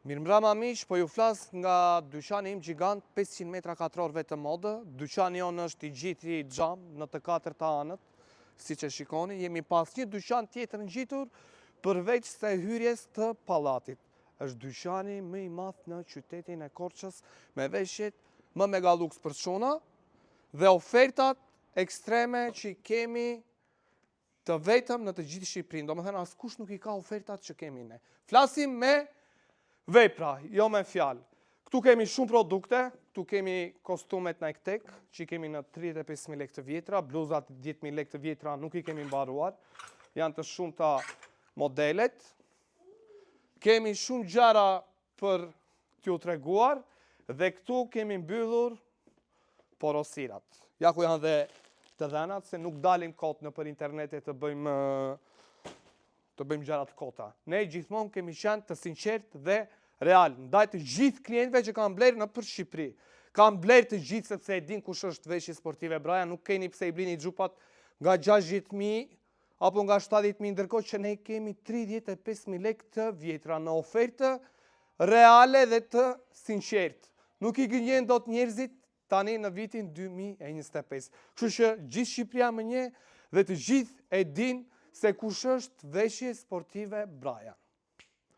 Mirëmbrama miq, po ju flas nga dyqani im gjigant 500 metra katror vetëm modë. Dyqani jonë është i gjithë i xham në të katërta anët, siç e shikoni, jemi pa asnjë dyqan tjetër ngjitur përveç se hyrjes të pallatit. Është dyqani më i madh në qytetin e Korçës me veshjet më mega luks për çuna dhe ofertat ekstreme që i kemi të vetëm në të gjithë Shqipërinë, domethënë askush nuk i ka ofertat që kemi ne. Flasim me vepra, jo me fjalë. Këtu kemi shumë produkte, këtu kemi kostumet Nike Tech, që i kemi në 35.000 lekë të vjetra, bluzat 10.000 lekë të vjetra nuk i kemi mbaruar, janë të shumta modelet. Kemi shumë gjëra për t'ju treguar dhe këtu kemi mbyllur porosirat. Ja ku janë dhe të dhënat se nuk dalim kot nëpër internete të bëjmë të bëjmë gjëra të kota. Ne gjithmonë kemi qenë të sinqert dhe real, ndaj të gjithë klientëve që kanë blerë nëpër Shqipëri. Kanë blerë të gjithë sepse e din kush është veshje sportive Braja, nuk keni pse i blini xhupat nga 60.000 apo nga 70.000, ndërkohë që ne kemi 35.000 lekë të vjetra në ofertë reale dhe të sinqert. Nuk i gënjen dot njerëzit tani në vitin 2025. Kështu që gjithë Shqipëria më njeh dhe të gjithë e din se kush është veshje sportive Braja.